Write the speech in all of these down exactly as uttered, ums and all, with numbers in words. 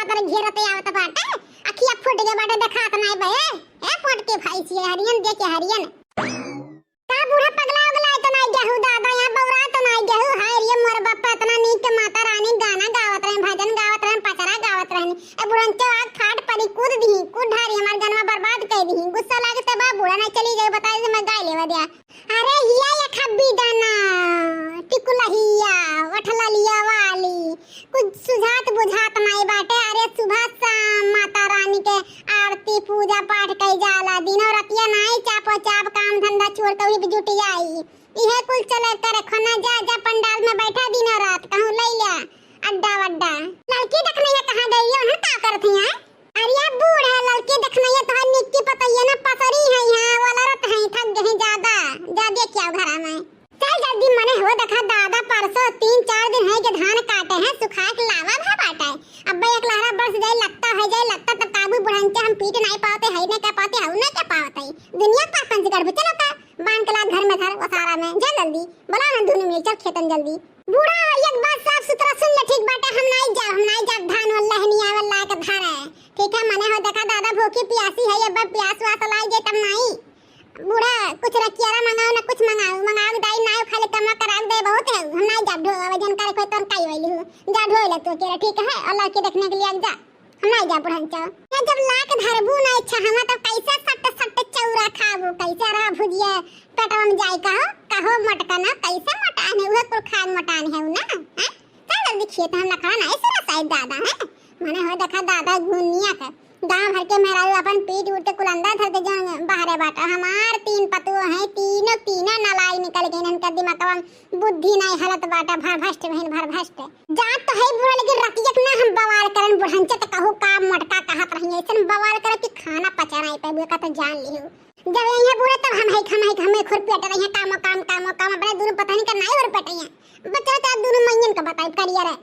तर घेरत आवत बाटे, अखिया फूट गए बाटे, देखात नाई बे। ए पोट के भाई छिए हरियन दे के हरियन। का बूढ़ा पगला उगला तो नाई गहू दादा, यहाँ बौरा तो नाई गहू। हाय रे मोर बापा, इतना नीक के माता रानी गाना गावत रहे, भजन गावत रहे, पचरा गावत रहे। ए बुढ़ंचो आग फाट परी, कूद दी, कूद ढारी, हमार गनवा बर्बाद कर दी। गुस्सा लागे तब बूढ़ा नाई चली जाए, बता दे मैं गाय लेवा दिया। अरे हिया या खब्बी दाना, टिकुलहिया, ओठललिया वाली, कुछ सुझात बुझात नाई बाटे। अरे सुबह शाम माता रानी के आरती पूजा पाठ कई जाला, दिनों रतिया नाई चापो चाप काम धंधा छोड़ के वही पे जुट जाई। इहे कुल चले करे खोना, जा जा पंडाल में बैठा दिनों रात, कहूँ लई ल्या अड्डा वड्डा। लड़की देखने ये कहाँ गई है, उन्हें का करत ही हैं? अरे बूढ़ा लड़की देखने ये तोहर निक्की पतैया ना पसरी है यहाँ, वाला रत है थक गए ज्यादा, जा दे क्या घरा में। चल जल्दी मने हो देखा दादा, परसों तीन चार दिन है के धान काटे हैं, सुखाए के लावा भा बाटे। अब एक लहरा बरस जाए, लगता है जाए, लगता तब काबू बुढ़ंचा हम पीट नहीं पाते, है नहीं कह पाते, हऊ नहीं कह पाते। दुनिया का पंच गढ़ चलो का बांध के ला घर में धर ओसारा में, जा जल्दी बोला ना दोनों में, चल खेतन जल्दी। बूढ़ा एक बात साफ सुथरा सुन ले, ठीक बाटे, हम नहीं जा, हम नहीं जा धान वाला है नहीं आवे ला के धान है, ठीक है? मने हो देखा दादा भूखी प्यासी है, अब प्यास वास लाई जे तब नहीं। बूढ़ा, कुछ रखियारा मंगाओ ना, कुछ मंगाओ, मंगाओ दाई, नायो खाली कमा करा दे, बहुत है, हम नहीं जाब ढोवे, जन करे कोई तोन काई वाली हो, जा ढोए ले तू केरा, ठीक है, और लड़की देखने के लिए जा, हम नहीं जाब बुढ़ंचो। ये जब लाख धरबू ना इच्छा हमा, तब कैसे सट सट चौरा खाबू, कैसे रहा भुजिया पेटवा में जाए, कहो, कहो मटका ना, कैसे मटान है, उहे कुल खान मटान है ना, हैं? चल जल्दी खेत, हम नखड़ा ना, ऐसे ना साइड दादा, हैं? मने हो देखा दादा गुनिया के गांव भर के मेहरारू अपन पीट उठ के कुल अंदर धर के जौन बाहरे बाटा। हमार तीन पतुओ हैं, तीनों तीना नलाई निकल गई, इनका दिमागवा में बुद्धि नहीं हलत बाटा, भरभस्ट बहन भरभस्ट। जात तो है बूढ़ा, लेकिन रतियक ना हम बवाल करन बुढ़ंचे तो कहू का मटका कहत रही, ऐसन बवाल करब कि खाना पचा नहीं पाबू, का तो जान लिहू। जब यहाँ बूढ़ा तब हम है, हम है, हमें खुर पेट रही है, कामो काम, कामो काम, अपने दोनों पता नहीं का नाई और पेट है। बच्चा तो आप दोनों मैयन का बताई करिया रे।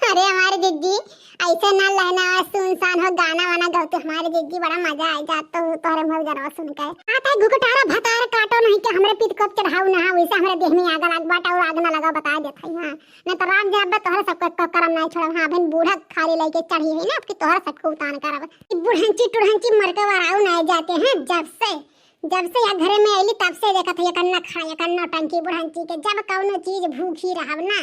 अरे हमारे जिज्जी, ऐसे ना लहना सुनसान हो, गाना वाना गाओ तो हमारे जिज्जी, बड़ा मजा आ जात तो तोहरे मुँह जनवा सुन के। आता है घुघटारा भतार काटो नहीं कि हमरे पीठ को चढ़ाऊ ना, वैसे हमरे देह में आग लाग बाटा और आग ना लगा बता देत है। हाँ, नहीं तो राम जब तोहरे सबको क-, करम नहीं छोड़ा। हाँ बहन, बूढ़ा खाली लेके चढ़ी है ना, आपकी तोहरे सबको उतान करब। ई बुढ़ंची टुढ़ंची मर के वराऊ नहीं जाते हैं जब से जब से या घरे में अइली तब से देखत है, एकर नखरा, एकर नौटंकी बुढ़ंची के। जब कौनो चीज भूखी रहब ना,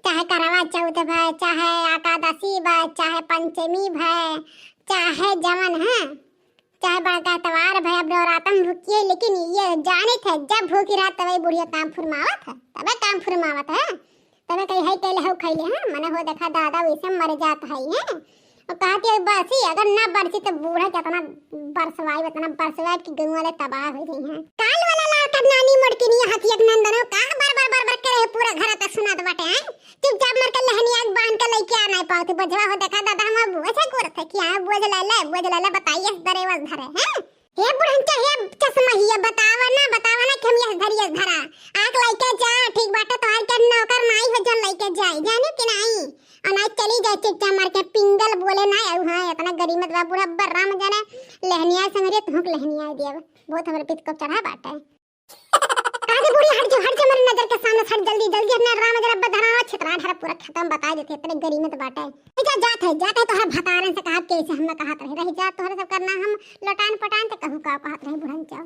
चाहे करवा चौथ भय, चाहे एकादशी भय, चाहे पंचमी भय, चाहे जवन है, चाहे बड़का त्योहार भय, अब नवरातन भूखी है, लेकिन ये जानित है जब भूखी रहत तबे बुढ़िया काम फुरमावत है, तबे काम फुरमावत है। तबे कही है कैले हऊ खैले हैं, मने हो देखा दादा वैसे मर जात है, हैं? और कहा कि बरसी, अगर ना बरसी तो बूढ़ा के इतना बरसवाई, इतना बरसवाई कि गंगा वाले तबाह हो गई हैं। काल वाला लाल का नानी मोटकिनिया हथियक नंदनो का बर बर बर बर करे है, पूरा घर तक सुनात बाटे हैं। चुपचाप मर के लहनिया के बांध के लेके आ नहीं पावत। बजवा हो देखा दादा, हम बुझे करत है कि हाँ, बुझ ले ले, बुझ ले ले, बताइए दरेवल धरे हैं। हे बुढ़ंचा, हे चश्मा हिया, बतावा ना, बतावा ना कि हम यस धरी यस धरा। आँख लइके जा, ठीक बाटे, तोहार के नौकर नाई हो जौन लइके जाए, जाने कि नाई? और नाई चली जाए चुपचाप मर के, पिंगल बोले नाई। अउ हाँ, इतना गरीमत बा बूढ़ा बर्रा में जाने, लहनिया संगरिया तुहक लहनिया देब। बहुत हमरे पित को चढ़ा बाटे। काहे बूढ़ी हट जो, हट जो मेरे नजर के सामने से, हट जल्दी, जल्दी अपने राम जरा बधरा छितरा ढरा पूरा खत्म बता देते, इतने गरीमत बाटे। ए जा, जात है, जात है तोहर भतारन से कहा कैसे हम ना कहत रहे, रही जा तोहरे सब करना हम लटान पटान ते कहू का कहत रहे बुढ़ंचा।